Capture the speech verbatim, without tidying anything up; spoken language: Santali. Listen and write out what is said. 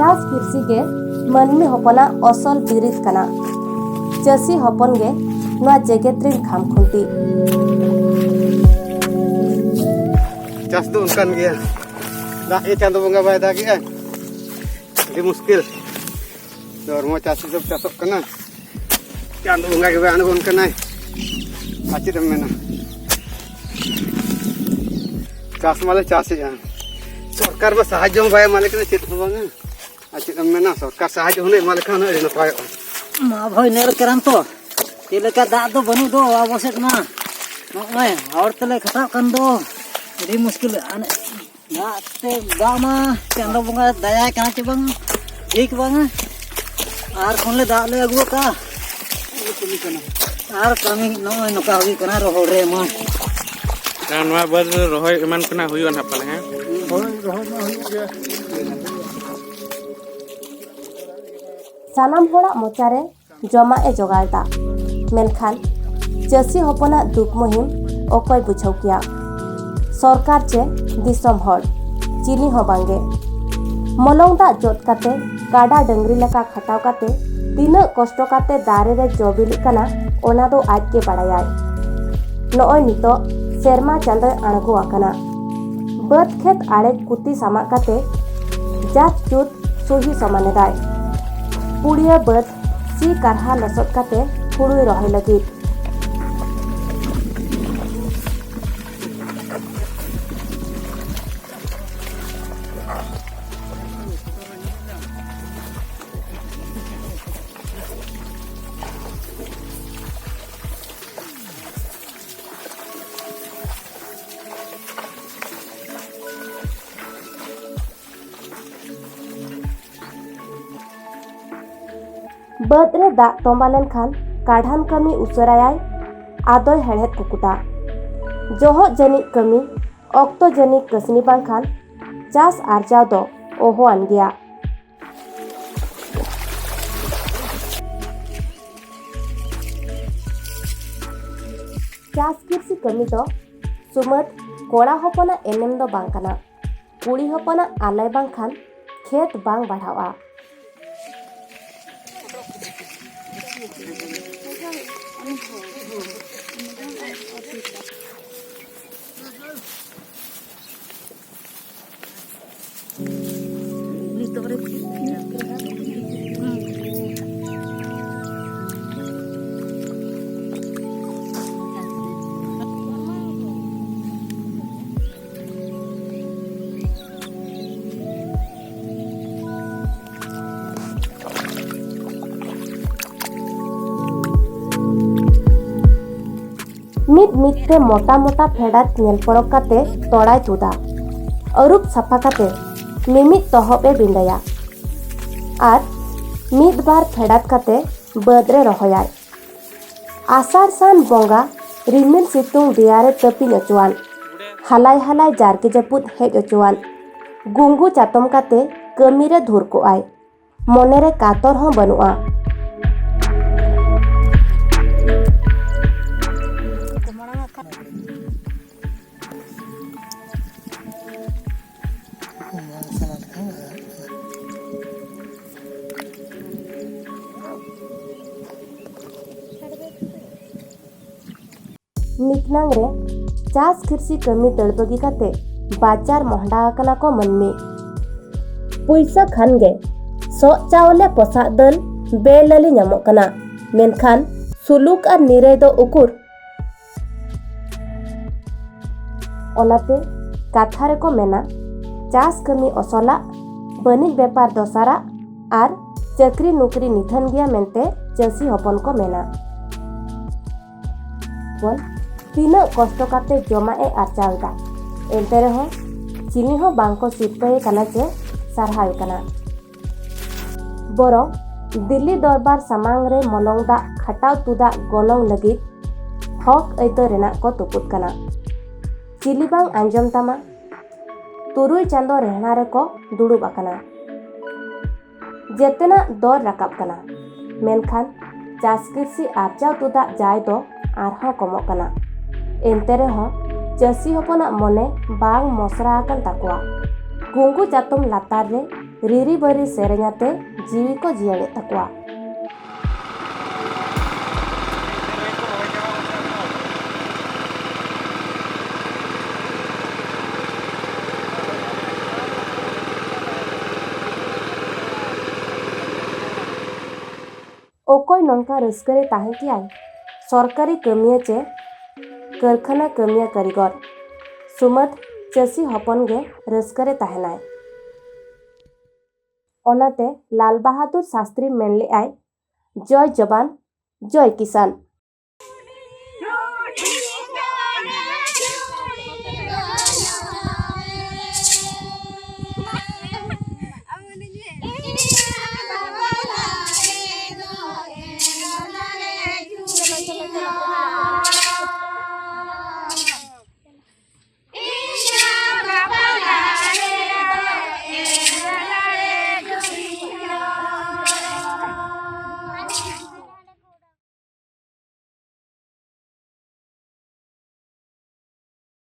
ᱪᱟᱥ ᱠᱤᱨᱥᱤ ᱜᱮ ᱢᱟᱹᱱᱢᱤ ᱦᱚᱯᱚᱱᱟᱜ ᱚᱥᱚᱞ ᱵᱤᱨᱤᱫ ᱠᱟᱱᱟ᱾ ᱪᱟᱹᱥᱤ ᱦᱚᱯᱚᱱ ᱜᱮ ᱱᱚᱣᱟ ᱡᱮᱜᱮᱛ ᱨᱤᱱ ᱠᱷᱟᱢᱠᱷᱩᱱᱴᱤ᱾ ᱪᱟᱥ ᱫᱚ ᱚᱱᱠᱟᱱ ᱜᱮᱭᱟ, ᱫᱟᱜ ᱜᱮ ᱪᱟᱸᱫᱚ ᱵᱚᱸᱜᱟ ᱵᱟᱭ ᱫᱟᱜᱮᱜᱼᱟ, ᱟᱹᱰᱤ ᱢᱩᱥᱠᱤᱞ᱾ ᱫᱷᱚᱨᱢᱚ ᱪᱟᱹᱥᱤ ᱫᱚ ᱪᱟᱥᱚᱜ ᱠᱟᱱᱟ, ᱪᱟᱸᱫᱚ ᱵᱚᱸᱜᱟ ᱜᱮ ᱵᱟᱭ ᱟᱬᱜᱚᱱ ᱠᱟᱱᱟᱭ᱾ ᱟᱨ ᱪᱮᱫ ᱮᱢ ᱢᱮᱱᱟ, ᱪᱟᱥ ᱢᱟᱞᱮ ᱪᱟᱥᱮᱜᱼᱟ, ᱥᱚᱨᱠᱟᱨ ᱢᱟ ᱥᱟᱦᱟᱡᱽᱡᱚ ᱦᱚᱸ ᱵᱟᱭ ᱮᱢᱟᱞᱮ ᱠᱟᱱᱟ, ᱪᱮᱫ ᱦᱚᱸ ᱵᱟᱝᱟ᱾ ᱟᱨ ᱪᱮᱫ ᱮᱢ ᱢᱮᱱᱟ, ᱥᱚᱨᱠᱟᱨ ᱥᱟᱦᱟᱡᱽᱡᱚ ᱦᱩᱱᱟᱹᱝ ᱮᱢᱟ ᱞᱮᱠᱷᱟᱱ ᱦᱩᱱᱟᱹᱝ ᱟᱹᱰᱤ ᱱᱟᱯᱟᱭᱚᱜᱼᱟ᱾ ᱢᱟ ᱵᱷᱟᱹᱭ, ᱱᱮᱨ ᱠᱮᱨᱟᱢ ᱛᱚ, ᱪᱮᱫ ᱞᱮᱠᱟ ᱫᱟᱜ ᱫᱚ ᱵᱟᱹᱱᱩᱜ ᱫᱚ ᱟᱵᱚ ᱥᱮᱫ ᱢᱟ᱾ ᱱᱚᱜᱼᱚᱭ ᱦᱚᱲ ᱛᱮᱞᱮ ᱠᱷᱟᱴᱟᱜ ᱠᱟᱱ ᱫᱚ, ᱟᱹᱰᱤ ᱢᱩᱥᱠᱤᱞ᱾ ᱟᱨ ᱫᱟᱜ ᱛᱮ, ᱫᱟᱜ ᱢᱟ ᱪᱟᱸᱫᱚ ᱵᱚᱸᱜᱟ ᱫᱟᱭᱟᱭ ᱠᱟᱱᱟ ᱪᱮ ᱵᱟᱝ, ᱴᱷᱤᱠ ᱵᱟᱝᱟ᱾ ᱟᱨ ᱠᱷᱚᱱ ᱞᱮ ᱫᱟᱜ ᱞᱮ ᱟᱹᱜᱩ ᱟᱠᱟᱫᱼᱟ᱾ ᱟᱨ ᱠᱟᱹᱢᱤ ᱱᱚᱜᱼᱚᱭ ᱱᱚᱝᱠᱟ ᱦᱩᱭᱩᱜ ᱠᱟᱱᱟ ᱨᱚᱦᱚᱲ ᱨᱮ ᱢᱟ᱾ ᱟᱨ ᱱᱚᱣᱟ ᱵᱟᱹᱫᱽ ᱨᱮ ᱨᱚᱦᱚᱭ ᱮᱢᱟᱱ ᱠᱚ ᱱᱟᱜ ᱦᱩᱭᱩᱜᱼᱟ ᱱᱟᱜ ᱯᱟᱞᱮ, ᱦᱮᱸ? ᱦᱳᱭ, ᱨᱚᱦᱚᱭ ᱢᱟ ᱦᱩᱭᱩᱜ ᱜᱮᱭᱟ᱾ ᱥᱟᱱᱟᱢ ᱦᱚᱲᱟᱜ ᱢᱚᱪᱟ ᱨᱮ ᱡᱚᱢᱟᱜ ᱮ ᱡᱚᱜᱟᱲ ᱫᱟ, ᱢᱮᱱᱠᱷᱟᱱ ᱪᱟᱹᱥᱤ ᱦᱚᱯᱚᱱᱟᱜ ᱫᱩᱠ ᱢᱩᱦᱤᱢ ᱚᱠᱚᱭ ᱵᱩᱡᱷᱟᱹᱣ ᱠᱮᱭᱟ? ᱥᱚᱨᱠᱟᱨ ᱪᱮ ᱫᱤᱥᱚᱢ ᱦᱚᱲ? ᱪᱤᱞᱤ ᱦᱚᱸ ᱵᱟᱝᱜᱮ᱾ ᱢᱚᱞᱚᱝ ᱫᱟᱜ ᱡᱚᱫ ᱠᱟᱛᱮ, ᱠᱟᱰᱟ ᱰᱟᱹᱝᱨᱤ ᱞᱮᱠᱟ ᱠᱷᱟᱴᱟᱣ ᱠᱟᱛᱮ, ᱛᱤᱱᱟᱹᱜ ᱠᱚᱥᱴᱚ ᱠᱟᱛᱮ ᱫᱟᱨᱮ ᱨᱮ ᱡᱚ ᱵᱤᱞᱤᱜ ᱠᱟᱱᱟ, ᱚᱱᱟ ᱫᱚ ᱟᱡ ᱜᱮ ᱵᱟᱲᱟᱭᱟᱭ᱾ ᱱᱚᱜᱼᱚᱭ ᱱᱤᱛᱚᱜ ᱥᱮᱨᱢᱟ ᱪᱟᱸᱫᱚᱭ ᱟᱬᱜᱚ ᱟᱠᱟᱱᱟ᱾ ᱵᱟᱹᱫᱽ ᱠᱷᱮᱛ ᱟᱲᱮ ᱠᱩᱛᱤ ᱥᱟᱢᱟᱜ ᱠᱟᱛᱮ, ᱡᱟᱛ ᱡᱩᱛ ᱥᱩᱦᱤ ᱥᱚᱢᱟᱱ ᱮᱫᱟᱭ᱾ ᱯᱩᱲᱤᱭᱟᱹ ᱵᱟᱹᱫᱽ ᱥᱤ ᱠᱟᱨᱦᱟ ᱞᱚᱥᱚᱫ ᱠᱟᱛᱮ ᱦᱩᱲᱩᱭ ᱨᱚᱦᱚᱭ ᱞᱟᱹᱜᱤᱫ᱾ ᱵᱟᱹᱫᱽ ᱨᱮ ᱫᱟᱜ ᱛᱚᱸᱵᱟ ᱞᱮᱱᱠᱷᱟᱱ ᱠᱟᱰᱷᱟᱱ ᱠᱟᱹᱢᱤ ᱩᱥᱟᱹᱨᱟᱭᱟᱭ, ᱟᱫᱚᱭ ᱦᱮᱲᱦᱮᱫ ᱠᱩᱠᱩᱴᱟ᱾ ᱡᱚᱦᱚᱜ ᱡᱟᱹᱱᱤᱡ ᱠᱟᱹᱢᱤ, ᱚᱠᱛᱚ ᱡᱟᱹᱱᱤᱡ ᱠᱟᱹᱥᱱᱤ ᱵᱟᱝᱠᱷᱟᱱ ᱪᱟᱥ ᱟᱨᱡᱟᱣ ᱫᱚ ᱚᱦᱚᱣᱟᱱ ᱜᱮᱭᱟ᱾ ᱪᱟᱥ ᱠᱤᱨᱥᱤ ᱠᱟᱹᱢᱤ ᱫᱚ ᱥᱩᱢᱟᱹᱫ ᱠᱚᱲᱟ ᱦᱚᱯᱚᱱᱟᱜ ᱮᱱᱮᱢ ᱫᱚ ᱵᱟᱝ ᱠᱟᱱᱟ᱾ ᱠᱩᱲᱤ ᱦᱚᱯᱚᱱᱟᱜ ᱟᱞᱟᱭ ᱵᱟᱝᱠᱷᱟᱱ ᱠᱷᱮᱛ ᱵᱟᱝ ᱵᱟᱲᱦᱟᱣᱜᱼᱟ᱾ ᱢᱤᱫ ᱢᱤᱫ ᱛᱮ ᱢᱚᱴᱟ ᱢᱚᱴᱟ ᱯᱷᱮᱰᱟᱛ ᱧᱮᱞ ᱯᱚᱨᱚᱠ ᱠᱟᱛᱮ ᱛᱚᱲᱟᱭ ᱛᱩᱫᱟ᱾ ᱟᱹᱨᱩᱵ ᱥᱟᱯᱷᱟ ᱠᱟᱛᱮ ᱢᱤᱢᱤᱫ ᱛᱚᱦᱚᱵ ᱮ ᱵᱤᱸᱰᱟᱹᱭᱟ ᱟᱨ ᱢᱤᱫ ᱵᱟᱨ ᱯᱷᱮᱰᱟᱛ ᱠᱟᱛᱮ ᱵᱟᱹᱫᱽ ᱨᱮ ᱨᱚᱦᱚᱭᱟᱭ᱾ ᱟᱥᱟᱲ ᱥᱟᱱ ᱵᱚᱸᱜᱟ ᱨᱤᱢᱤᱞ ᱥᱤᱛᱩᱝ ᱫᱮᱭᱟ ᱨᱮ ᱛᱟᱹᱯᱤᱧ ᱚᱪᱚᱣᱟᱱ, ᱦᱟᱞᱟᱭ ᱦᱟᱞᱟᱭ ᱡᱟᱨᱜᱮ ᱡᱟᱹᱯᱩᱫ ᱦᱮᱡ ᱚᱪᱚᱣᱟᱱ, ᱜᱩᱝᱜᱩ ᱪᱟᱛᱚᱢ ᱠᱟᱛᱮ ᱠᱟᱹᱢᱤ ᱨᱮ ᱫᱷᱩᱨ ᱠᱚᱜᱼᱟᱭ᱾ ᱢᱚᱱᱮ ᱨᱮ ᱠᱟᱛᱚᱨ ᱦᱚᱸ ᱵᱟᱹᱱᱩᱜᱼᱟ᱾ ᱱᱤᱠᱱᱟᱝ ᱨᱮ ᱪᱟᱥ ᱠᱷᱤᱨᱥᱤ ᱠᱟᱹᱢᱤ ᱫᱟᱹᱲ ᱵᱟᱹᱜᱤ ᱠᱟᱛᱮ ᱵᱟᱡᱟᱨ ᱢᱚᱦᱰᱟ ᱟᱠᱟᱱᱟ ᱠᱚ ᱢᱟᱹᱱᱢᱤ᱾ ᱯᱩᱭᱥᱟᱹ ᱠᱷᱟᱱ ᱜᱮ ᱥᱚᱜ ᱪᱟᱣᱞᱮ ᱯᱚᱥᱟᱜ ᱫᱟᱹᱞ ᱵᱮᱞᱟᱹᱞᱤ ᱧᱟᱢᱚᱜ ᱠᱟᱱᱟ, ᱢᱮᱱᱠᱷᱟᱱ ᱥᱩᱞᱩᱠ ᱟᱨ ᱱᱤᱨᱟᱹᱭ ᱫᱚ ᱩᱠᱩᱨ? ᱚᱱᱟᱛᱮ ᱠᱟᱛᱷᱟ ᱨᱮᱠᱚ ᱢᱮᱱᱟ, ᱪᱟᱥ ᱠᱟᱹᱢᱤ ᱚᱥᱚᱞᱟᱜ, ᱵᱟᱹᱱᱤᱡ ᱵᱮᱯᱟᱨ ᱫᱚᱥᱟᱨᱟᱜ, ᱟᱨ ᱪᱟᱹᱠᱨᱤ ᱱᱩᱠᱨᱤ ᱱᱤᱫᱷᱟᱹᱱ ᱜᱮᱭᱟ ᱢᱮᱱᱛᱮ ᱪᱟᱹᱥᱤ ᱦᱚᱯᱚᱱ ᱠᱚ ᱢᱮᱱᱟ᱾ ᱵᱚᱱ ᱛᱤᱱᱟᱹᱜ ᱠᱚᱥᱴᱚ ᱠᱟᱛᱮ ᱡᱚᱢᱟᱜ ᱮ ᱟᱨᱡᱟᱣ ᱮᱫᱟ, ᱮᱱᱛᱮ ᱨᱮᱦᱚᱸ ᱪᱤᱞᱤ ᱦᱚᱸ ᱵᱟᱝ ᱠᱚ ᱥᱤᱨᱯᱟᱹᱭᱮ ᱠᱟᱱᱟ ᱪᱮ ᱥᱟᱨᱦᱟᱣᱮ ᱠᱟᱱᱟ᱾ ᱵᱚᱨᱚᱝ ᱫᱤᱞᱞᱤ ᱫᱚᱨᱵᱟᱨ ᱥᱟᱢᱟᱝ ᱨᱮ ᱢᱚᱞᱚᱝ ᱫᱟᱜ ᱠᱷᱟᱴᱟᱣ ᱛᱩᱫᱟᱜ ᱜᱚᱱᱚᱝ ᱞᱟᱹᱜᱤᱫ ᱦᱚᱠ ᱟᱹᱭᱫᱟᱹᱨ ᱨᱮᱱᱟᱜ ᱠᱚ ᱛᱩᱯᱩᱫ ᱠᱟᱱᱟ᱾ ᱪᱤᱞᱤ ᱵᱟᱝ ᱟᱸᱡᱚᱢ ᱛᱟᱢᱟ᱾ ᱛᱩᱨᱩᱭ ᱪᱟᱸᱫᱚ ᱨᱮᱦᱱᱟ ᱨᱮᱠᱚ ᱫᱩᱲᱩᱵ ᱟᱠᱟᱱᱟ᱾ ᱡᱮᱛᱮᱱᱟᱜ ᱫᱚᱨ ᱨᱟᱠᱟᱵ ᱠᱟᱱᱟ, ᱢᱮᱱᱠᱷᱟᱱ ᱪᱟᱥ ᱠᱤᱨᱥᱤ ᱟᱨᱡᱟᱣ ᱛᱩᱫᱟᱜ ᱡᱟᱭ ᱫᱚ ᱟᱨᱦᱚᱸ ᱠᱚᱢᱚᱜ ᱠᱟᱱᱟ᱾ ᱮᱱᱛᱮ ᱨᱮᱦᱚᱸ ᱪᱟᱹᱥᱤ ᱦᱚᱯᱚᱱᱟᱜ ᱢᱚᱱᱮ ᱵᱟᱝ ᱢᱚᱥᱨᱟ ᱟᱠᱟᱱ ᱛᱟᱠᱚᱣᱟ᱾ ᱜᱩᱝᱜᱩ ᱪᱟᱛᱚᱢ ᱞᱟᱛᱟᱨ ᱨᱮ ᱨᱤᱨᱤ ᱵᱟᱹᱨᱤ ᱥᱮᱨᱮᱧ ᱟᱛᱮ ᱡᱤᱣᱤ ᱠᱚ ᱡᱤᱭᱟᱹᱲᱮᱫ ᱛᱟᱠᱚᱣᱟ᱾ ᱚᱠᱚᱭ ᱱᱚᱝᱠᱟ ᱨᱟᱹᱥᱠᱟᱹ ᱨᱮ ᱛᱟᱦᱮᱸ ᱠᱮᱭᱟᱭ? ᱥᱚᱨᱠᱟᱨᱤ ᱠᱟᱹᱢᱤᱭᱟᱹ ᱪᱮ ᱠᱟᱹᱨᱠᱷᱟᱱᱟ ᱠᱟᱹᱢᱤᱭᱟᱹ ᱠᱟᱹᱨᱤᱜᱚᱨ ᱥᱩᱢᱟᱹᱫ ᱪᱟᱹᱥᱤ ᱦᱚᱯᱚᱱ ᱜᱮ ᱨᱟᱹᱥᱠᱟᱹ ᱨᱮ ᱛᱟᱦᱮᱱᱟᱭ᱾ ᱚᱱᱟᱛᱮ ᱞᱟᱞ ᱵᱟᱦᱟᱫᱩᱨ ᱥᱟᱥᱛᱨᱤ ᱢᱮᱱ ᱞᱮᱫᱼᱟᱭ, "ᱡᱚᱭ ᱡᱚᱵᱟᱱ, ᱡᱚᱭ ᱠᱤᱥᱟᱱ,